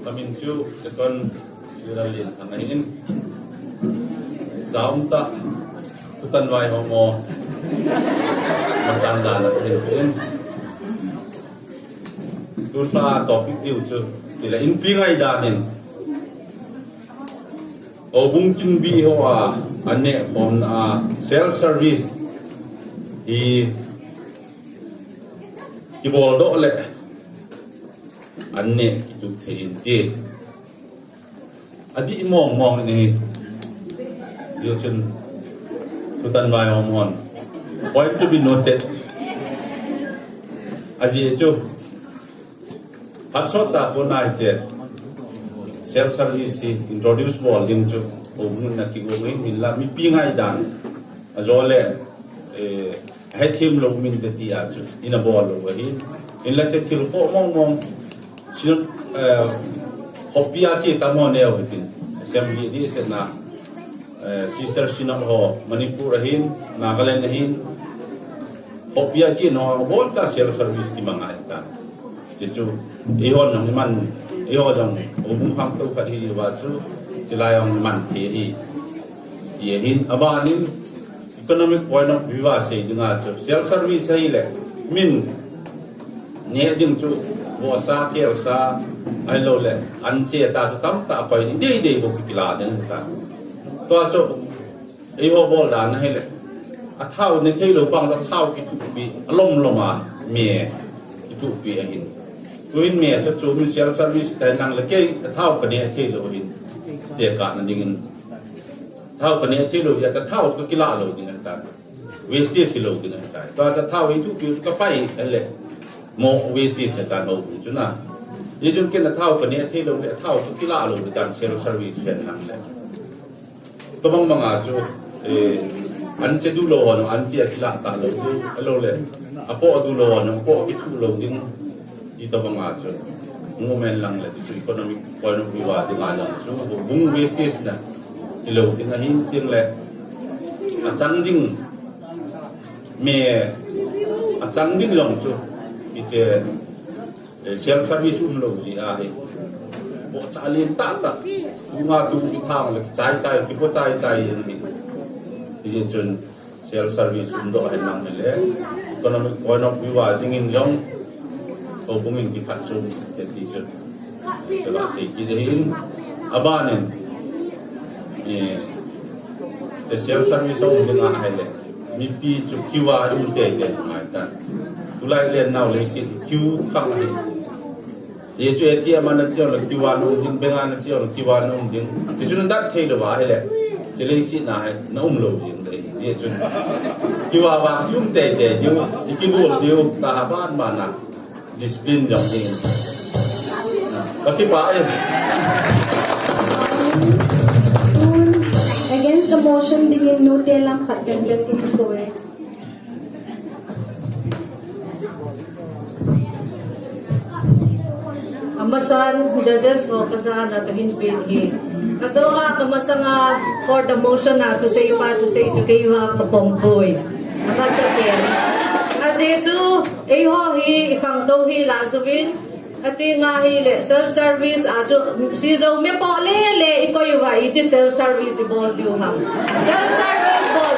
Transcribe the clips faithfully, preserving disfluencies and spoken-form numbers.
Kamin chu Keton Siralin Thang ahin. Chaum ta, thutan vai ho mo. Masan dan a hin. Tulsa topic diu chu. Tila inpi ngai dan in. Obung kin bi ho a, ane khom na a, self service. I kibol doh le. Anne kitu thei in ti. Adih mong mong in ahi. Yo chun thutan vai om hon. Point to be noted. Ajeh chu. Phat sot ta kon ahi che. Self service hi introduce bol ding chu. Obung in na kigong in hinla mipi ngai dan. Ajole, eh, hethem lou min te ti a chu, ina bol lou ahi. Hinla che thil khoh mong mong, si, eh, khopi a che tam ho neo hitin. Assembly di se na, eh, Sister Synod ho, Manipur ahin, Nagaland ahin, khopi a che no, bol cha self service kimang ahi ta. Chuchu, eiho jong iman, eiho jong, obung khangtou khat hi uva chu, chilai jong iman thei hi. Ti ahin, abanin, economic point of view a sei dinga chu, self service ahile, min, neh ding chu, vohsa, kelsa, ahilou le, anche ta chu tamtah koi, dei dei bou kila ding ta. Tua chu, Eiho bol dan ahile. Athao ne thei lou bang la thao kithupi, alom lom a, me kithupi ahin. Tuin me chu chu min self service tai nang le kei athao ka ne thei lou ahin. Tekah na dingin. Thao ka ne thei lou ya ta thao ka kila lou ding ta. Wastage hi lou ding ta. Tua cha thao hi thupi ka pai le. Mo wastage ta lou chu na. Ye chun ken athao ka ne thei lou le thao ka kila lou ding ta self service hen nang le. Tobang banga chu, eh, anche duh lou ho jong, anche akila talou diu, ahilou le, apoh duh lou ho jong, apoh kithuh lou ding, ti tobang a chu, movement lang le, chu economic point of view a dinga lang chu, bung wastage na, kilou ding ahin ding le, achang ding, me, achang ding jong chu, hiche, Eh, self service um lou ji ahi. Bohcha lentah tah. Tunga tu kithang le chai chai, kiboh chai chai ahi. Hijeh chun self service um doh hen lang le. Economic point of view a dingin jong. Houbung in kiphatchom te ti chun. Kei ba sei kit ahin. Abanin. Eh, te self service um ding ahi le. Mipi chu queue a um teitei ngai tan. Tulai le nau le si queue khang ahi. Ye chu A T M a na cheu le queue a na um ding, bank a na cheu le queue a na um ding. Ti chu na dat thei lou va ahi le. Ti le si na ahi, na um lou ding dei. Ye chu queue a vang chu um teitei diu, i kibol diu, ta ha ban ma na. Discipline jong ding. Ka kipah e. Tun, against the motion dingin nute lam khat kan bel kin ko e. Amasan, judges ho kajana kahin pin hi. Kajo a kamasanga for the motion a thusei pa thusei chu keiva kapom poi. Amasapen. Ajeh chu, eiho hi, ikhangtou hi la suvin. Ati nga hi le self service a chu, si jo me po le le i koi uva iti self service i bol diu ham. Self service bol.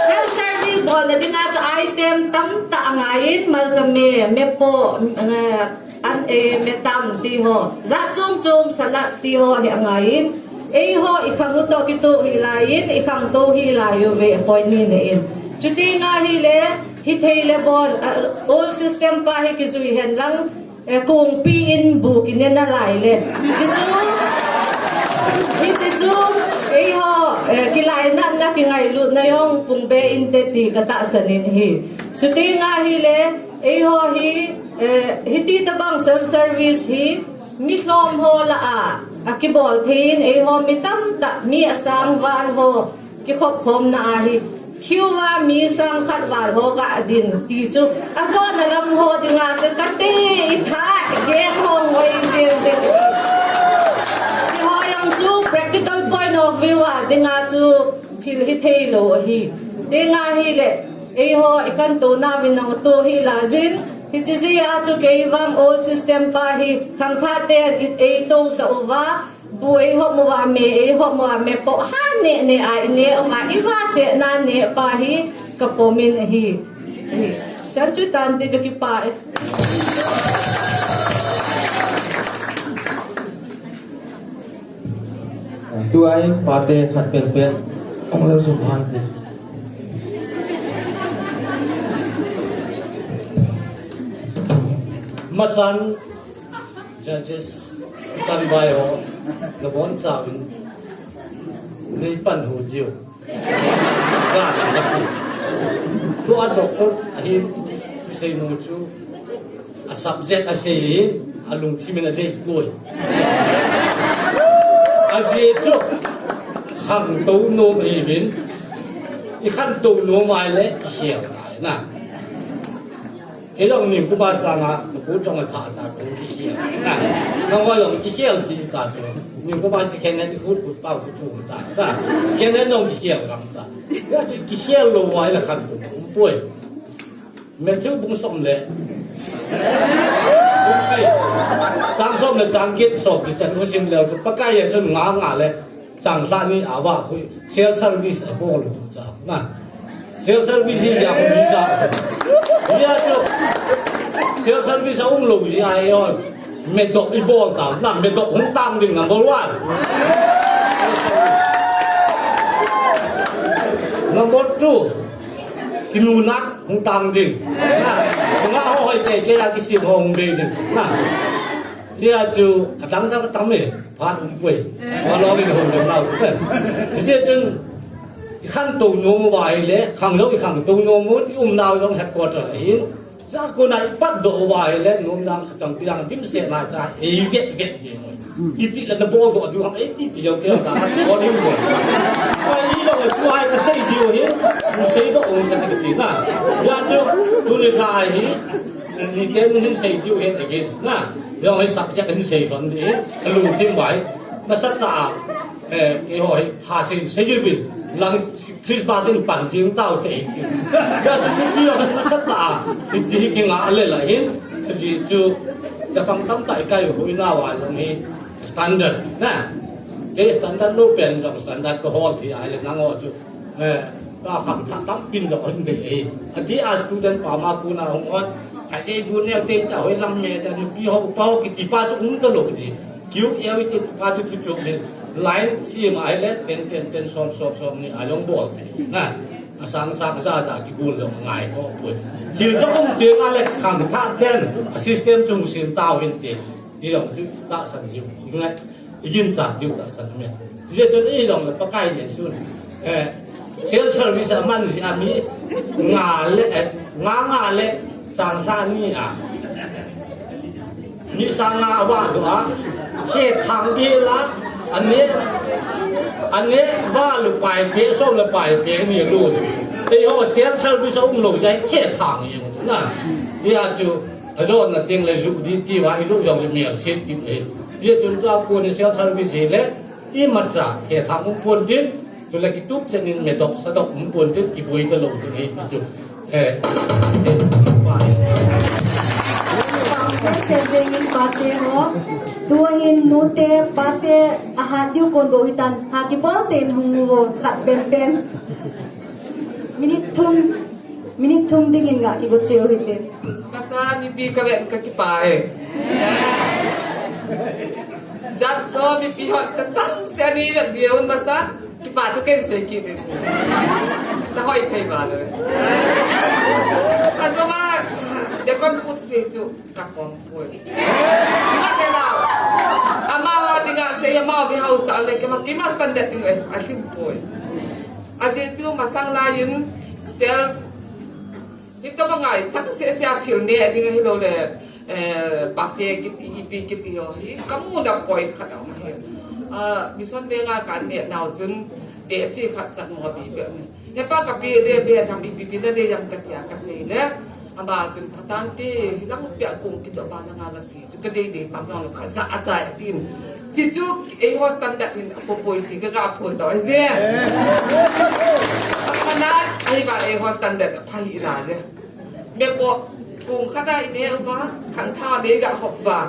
Self service bol na dinga chu item tamtah angaiyin malcha me, me po, eh, an, eh, me tam ti ho. Jat chom chom salad ti ho hi angaiyin. Eiho ikhang u toh kitoh hi laiyin, ikhangtou hi lai uve point ni na in. Chuti nga hi le, hithei le bol, ah, old system pa hi kijui hen lang, Eh, kongpi in bu kine nalai le. Hichu, hichu, eiho, eh, kilainatna kingailut na jong pung be inte ti katahsan in ahi. Chuti nga hi le, eiho hi, eh, hiti tabang self service hi, mi lhom ho lah a, akibol thei in eiho mi tamtah, mi asang val ho, Kikhop khomna ahi. Queue a mi sang khat val ho ga din ti chu. Ajona lam ho dinga chu kati i tha geng ho ngoi sin te. Hiho jong chu practical point of view a dinga chu thil hithei lou ahi. Dinga hi le, eiho i khantouna min nang tu hi la jin. Hiche jeh a chu kei vang old system pa hi khangthah ten i, eitousah uva, bu eihop uva, me eihop uva, me poh ha neh neh a ineh uva, ivahsetna neh pa hi kapomin ahi. Ahi. Chan chu tante kakipah e. Tua in pate khat penpen. Ong leu sum phan. Masan, judges, pan bai ho, nabonchauvin, neipan hu jiu. Tua doctor ahin, thusei nu chu, a subject asei hi, alungthim in adei poi. Ajeh chu, khangtou nom ahiuvin, ikhantou nom ahile, ikhel ngai na. Kei jong ningkuma sanga, nakhut jong athah ta, kong kikhel. Na, nangho jong kikhel ji ta chu. Ningkuma second hand khut khut pau chu chu ta. Na, second hand jong kikhel gam ta. Ya chu kikhel lou uva ila khantou um poi. Matthew bung som le. Bung pi. Chang som le chang get som kichan u sim leu chu Pakai a chun nga nga le. Chang lhah ni a vah khui, self service abol u chu cha. Na. Self service hi ya khui cha. Ya chu. Self service a um lou ji ai o. Medok ibol ta. Na medok hung tang ding number one. Number two. Kinunat hung tang ding. Na. Nga ho hoi te ke ya kisi hung be ding. Na. Hia chu, adang dang tam e, phat um poi. Wa lo in hung dong lau. Hijeh chun, ikhantou nom uva ahile, khanglou ikhantou nom u, i umnau jong headquarter ahin. Cha kona i patdoh uva ahile, nom dang khatang pi dang dimset na cha, ei vet vet je mo. Iti la na boldoh diu ham, ei ti ti jong kei cha, bol him bol. Koi i jong le tu hai kasei diu hi, tu seidoh um kati kati na. Hia chu, tuni lha hi, Ni ken hin sei diu hin against na. Jong hi subject hin sei lhon ding. Alungthim vai. Nasatah a. Eh, keiho hi pha sei sei diu vin. Lang Christmas in pan jing tau te hi. Ya tu ni jong nasatah a. Hiche hi kinga le la hin. Hiche chu chapang tamtah ikai huina uva jong hi standard na. Kei standard lou pen jong standard kahol thei ahile nangho chu. Eh, ka khangthah tampin jong hin dei e. Ati a student pa ma kona hung on. Ka ei bu neo te ta hoi lam me ta nupi ho pa ho kiti pa chu um talou di. Kiu eu se pa chu chu chu le. Line si ma ai le pen pen pen som som som ni a jong bol. Na. Asang sang sa sa kibol jong ngai ko poi. Thil jong um te nga le khangthah ten. A system chu hung sim tau hin te. Ti jong chu tahsan diu. Ngai. Igin cha diu tahsan me. Hijeh chun i jong le Pakai Jesu. Eh, self service aman ji ami nga le, eh, nga nga le chang lha ni a. Ni sang nga va do a. Che thang bi la. Ane, ane va lu pai pe, so le pai pe ni lu. Te ho self service um lo jai che thang i na. Ya chu. Ajona teng le ju di ti va, i ju jong le mel set kit e. Hijeh chun tua kona self service hi le, imacha, thethang um pon tin, chule kitup chen in medok sadok um pon tin, kiboi talou tin e, ti chu. Eh, eh, bye. Pate sen jeng in pate ho. Tua hin nute pate ahat diu kon bou hitan. Ha kibol ten hung mu vo khat pen pen. Minute thum. Minute thum dingin nga kigo cheu hite. Masa mipi kavet kakipah e. Jat so mipi hon kachang se ani vet jeh un masa kipah thu ken sei kit in. Nahoi thei ba le. Ajoma, dekon put se chu. Ka pom poi. Nga te lau. Ama wa dinga sei ama bi hau sa le kema kema standard ding e. A hlim poi. Ajeh chu masang lai in self. Hita ma ngai chang se se a thil ne ding hilou le. Eh, buffet kiti, ipi kiti ho hi. Kamu na poi khat a um hi. Ah, mission ve nga ka ne nau chun. Te si khat chat mo bi be. Hepa ka pi de be tham ipi pi na de jam ka tia ka sei le. Ama chun patan te hilang pia kong kidoh ba na nga la chi chu ka dei dei tam jong lo ka ja a chai tin. Chi chu eiho standard hin a po poi ti ka ga phon doi je. Patan ai ba eiho standard a phali la je. Me po Kong khat a i neh uva, khangthah nei ga hop uva.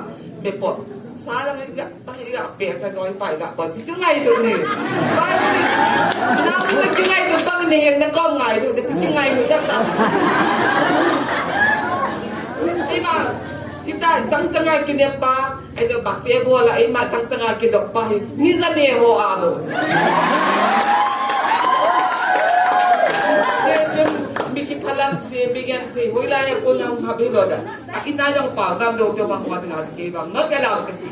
Pe po. Sa lang i ga, ta i ga pe ta noi pai ga po. Ti chu ngailut nei. Pai ni. Nang ni kingailut bang nei, na kom ngailut, na kingailut na ta. Ima, kita chang chang a kinep pa. Ahi, buffet bol a, eima chang chang a kidop pa hi. Ni ja ne ho a bo. Hichun, mi kiphalam se, mi genthei, hoilai a kon a hung hap hilou da. A, ina jong pao gam lou te bang, bang nga kei bang, no kei lau kati.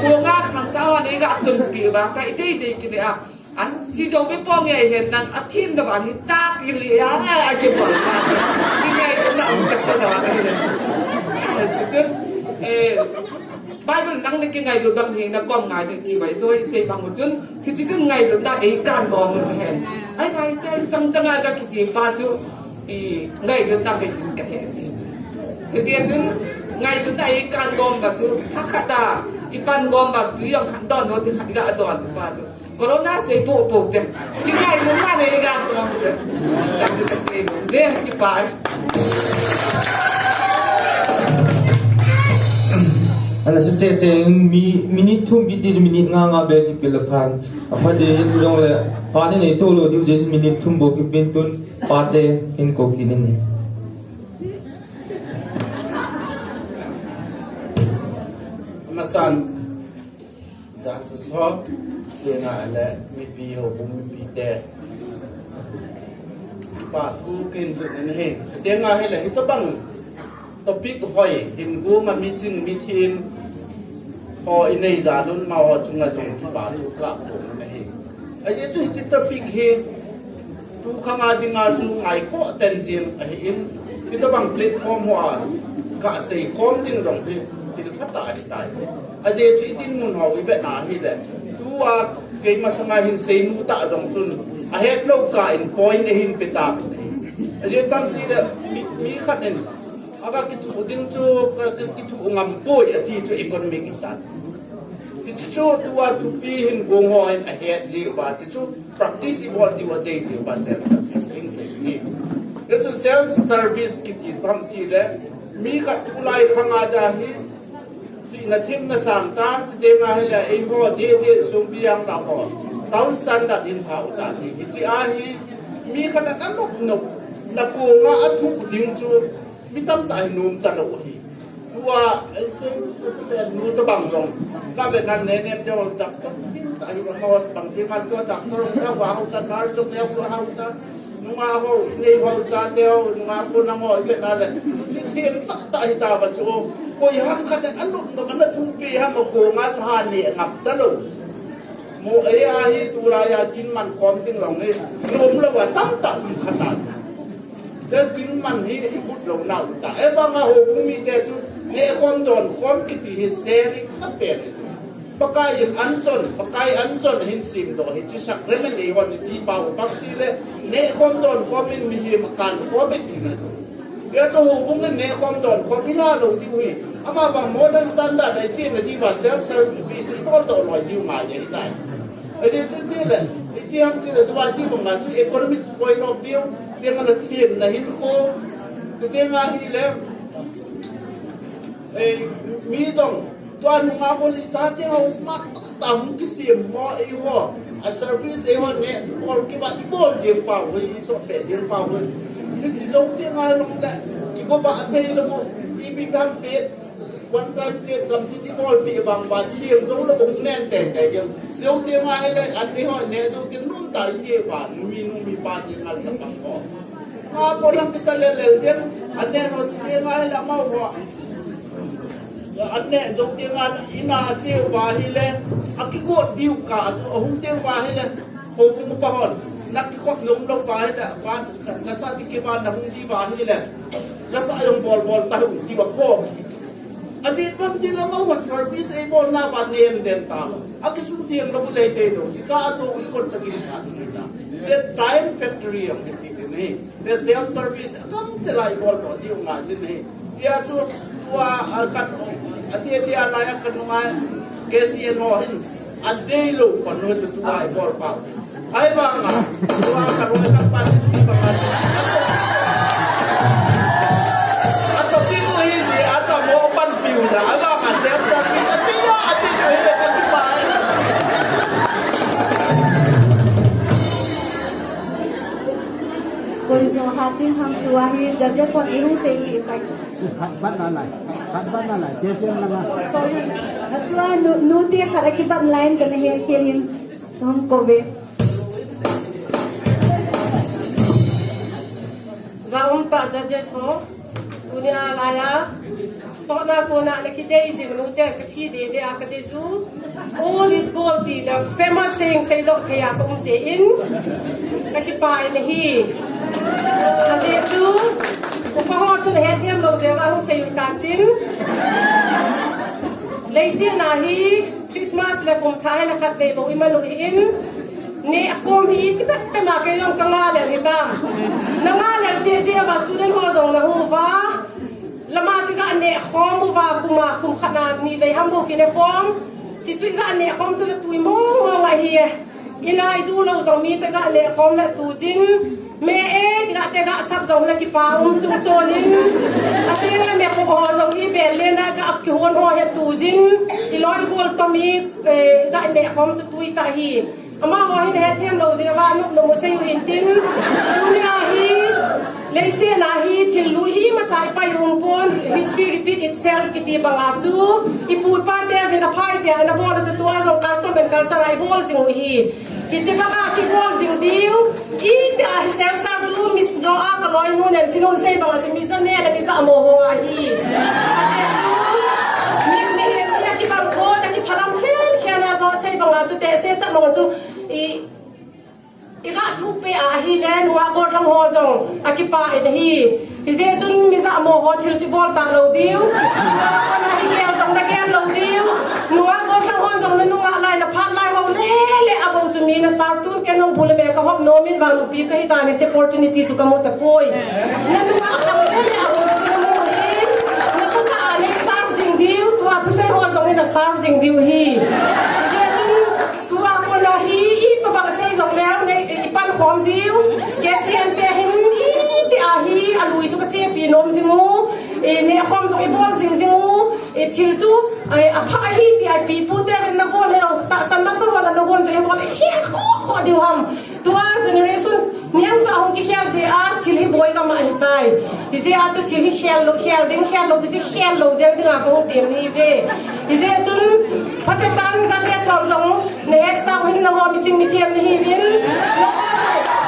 Kong a khangthah a nei ga tunpi uva, ka i dei dei kine a. An si dong pe pong nge hen nang a thim da ban hi ta pi li a, a ke pon pa. Ni ngai na um ka sa da ban hi. Chun, eh, Bible nang ni kingailut bang hi na kom ngailut ti vai so i sei bang chun, hichi chun ngailut na ei kan bong hen. Ai ngai te chang chang a ka kisi pa chu i ngailut na pe in ka hen. Hichi chun ngailut na ei kan bong ba chu, tha khat a i pan bong ba chu, yong khan don no ti khat ga don pa chu. Corona sei po po te. Kingailut na nei ga po te. Ka te sei lo. De, kipai. Ana se che che mi, minute thum bi ti minute nga nga be kipel phan. Apha de in jong le. Pa ni nei to lo di je minute thum bo kipin tun. Pa te in ko kini ni. Amasan. Success ho, tina le, mipi ho, bu mipi te. Pa thu kin lut na hi. Tina hi le, hitobang topic hoi, hin gu ma mi ching mi thin. Ho i nei ja lun ma ho chunga jong kipa thu ka pu na hi. Ahi chu hichi topic hi, tu khang a dinga chu ngai kho ten jing ahi in, hitobang platform ho a, ka sei khom ding jong hi, thil pha ta ahi tai. Ajeh chu i dinmun ho i vet na hi le. Tua keima sanga hin seinu ta dong chun. A het lo ka in point a hin pe ta. Ajeh bang ti le mi, mi khat in. Aga kithu ding chu ka, ka kithu ngam poi ati chu economic in ta. Ti chu tua thupi hin gong ho in a het ji ba ti chu practice i bol ti wa dei ji ba self service in sei ni. Ti chu self service kiti bang ti le mi khat tulai khang a da hi Chihna thimna sang ta, chuteng ahile, eiho, dede, sung biang ta ho. Town standard hin pha u ta hi, hichi ahi, mi khat a nop nop, na kong a athu ding chu, mi tamtah hi nom talou hi. Tua, ei sei, nu tabang jong, ka vet nan ne ne te ho, doctor, tin ta hi, ho, bang tin ma tua, doctor, ho, ta, nurse, ho, ho, ta. Nunga ho, nei ho, chate ho, nunga ko nang ho, i vet na le. Ni thiem tah tah hi ta ba chu. Koi ham khat in a nop nop a na thupi ham a kong a chu ha ne ngap ta lou. Mo ei a hi tulai a kin man khom ding lou ni. Nom lou a tam tah um kha ta. Le kin man hi i kut lou na um ta. Ei vang a houbung mite chu neh khom don khom kiti hi sharing a pen hi chu. Pakai in an jon, Pakai an jon hin simdoh hi, hichi sacrament eihon iti pau, bang ti le, neh khom don khom in mihem akan khom e tina chu. Hia chu houbung in neh khom don khom i la lou diu hi. Ama bang modern standard a i chena diuva self service i bol doh loi diu ngai ahi tai. Ahi chu ti le, iti ham ti le, chu va ti bang la chu economic point of view, tiang a la thiem na hin kho, tiang a hi le, eh, mi jong, Tua nunga bol i chate ho smart tah tah hung kisem ho, eiho. A service eiho neh bol kiva i bol jeng pau hi, i chop pe jeng pau hi. Hichi jou teng ahilou le, kigo va thei lou, ipi gam pe, one time pe gam ti ti bol pe bang va thiem jou lou hung nen teng teng jeng. Jou teng ahile, an eiho neh jou teng nom ta i ti va, numi numi pa ti ngal sa bang ho. Nga bol lang kisa lel lel jeng, an neh no ti teng ahile amau ho. An neh jou teng a, ina a che uva ahile, a kigot diu kah a chu, a hung teng uva ahile, houbung upa hon, na kikhop nom lou uva ahile, va, na sa ti kiva na hung di uva ahile, na sa jong bol bol ta hung ti uva kho. Ajeh bang ti le amahon service ei bolna uva nen den ta. A kisu teng lou u lei te lou, chika a chu u kot ta kin ta ni ta. Che time factory ang ti ni. Te self service, a kam che lai bol to diu ngai jin hi. Hia chu, tua, a, khat, a, tia, tia lai a khat nunga, K C N ho hin, a dei lou, pan no chu tua i bol pa. Ai bang a, tua ka roi ka pan, ti bang a, Zo hatin ham tua hi judges hon iru sei pi tai. Khat bat na lai, khat bat na lai, te siam na na. Sorry. Atua nu, nu te khat akibat line kana he he hin. Tong ko ve. Za um ta judges ho. Tunia laiya. Sona kona na kidei jing nu te kathi dede a kadei ju. All is gold ti the famous saying seidoh thei a ka um jeh in. Ka kipah in ahi. Ajeh chu, upa ho chun hethem lou deuva hung sei u tan tin. Leiset a hi Christmas le kum thah hi na khatvei bou iman u ahin. Neh khom hi ti bep bep ma kei jong ka ngah lel hitam. Na ngah lel cheh jeh uva student ho jong na hung uva. Lama chu ga neh khom uva, kum a, kum khat na ni vei ham bou kineh khom. Chuchu ga neh khom chu le tui mong mong ahi e. Ina i du lou jong mi te ga neh khom le tu jin. Me e, ga te ga sap jong le kipa um chung chon in. A te le me ko ho jong i bel le na ga ap ki hon ho he tu jin. I loi gol to mi, eh, ga neh khom chu tui ta hi. Amaho hin hethem lou jeh uva nop nop u sei u hin tin. Tunia hi, leiset a hi, thil lui hi, machai pai um pon, history repeat itself kiti banga chu, i pu i pa te vin a phai te, ana bol chu tua jong custom and culture a i bol jing u hi. Hiche banga chu i bol jing diu, i te a hi sel sa chu, mi jo a ka loi nu nen sin un sei banga chu, mi ja ne le mi ja mo ho ahi. Ate chu, mi, mi, mi a kibang ko, a kiphalam khen, khen a jo sei banga chu, te se cha mo chu, I, i ga thupi a ahile, nungah gollhang ho jong, akipah in ahi. Hijeh chun mi ja mo ho thil chu bol talou diu. Nungah kona hi gel jong na gel lou diu. Nungah gollhang ho jong na nungah lai na phat lai ho le, le abou chu mi na sa tun kei nung bu le me ka hop nom in vang nupi kahi tan hiche opportunity chu ka mu tapoi. Na nungah lang le, le abou chu na mu hi. Na sa ta a nei sa jing diu, tua thusei ho jong hi na sa jing diu hi. Hijeh chun, Tua kona hi, itobang sei jong leu nei, i pan khom diu. Kei siam te hin, iti a hi, alui chu ka chepi nom jing u. I neh khom jong i bol jing ding u. I thil chu, i apha hi ti a pipu te vin na gon leu. Tahsan masa ho na gon jong i bol, i khel kho kho diu ham. Tua generation, niam cha hung kikhel jeh a, thil hi boi gam ahi tai. Hijeh a chu thil hi khel lou, khel ding, khel lou, hijeh khel lou, jeng ding a ka hung tem ni ve. Hijeh chun, phatecha in judges ho jong, na hetsah u hin nangho miching mithem nahiuvin. Nangho,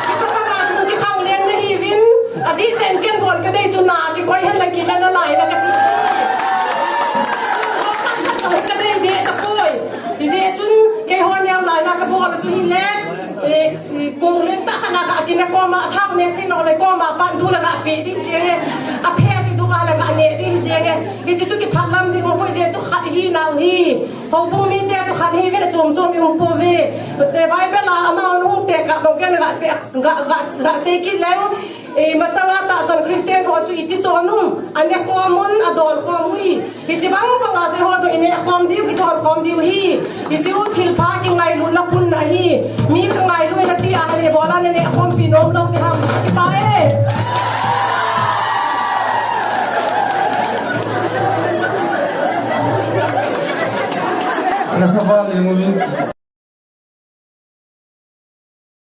kitoh kama chun kikhang len nahiuvin. Adih tah in ken bon kadei chu na kikoi hen lang kila nalai na kati. Khat khat jong kadei deh tapoi. Hijeh chun, keiho neo lai na kabol chu hile. Eh, Kong lentah khat na ka kine koma, athao ne thei lou le koma, pan du le ka pe ding jeng e. Aphe si du ba le ka ne ding jeng e. Hiche chu kiphat lam ding u poi, hiche chu khat hi nau hi. Houbung mite chu khat hi ve le chom chom i um pouve. Te Bible a ama hung te ka dong ke le ka te ka, ka, ka sei kit leng. Eh, masanga tahsan Christian ho chu iti chon um. Ane khom un, adon khom u hi. Hiche bang banga chu eiho jong i neh khom diu, i don khom diu hi. Hiche u thil pha kingailutna punna hi. Mi kangailut na ti a le bola na neh khompi nom lou ti ham. Kipah e. Ana sa val le mu in.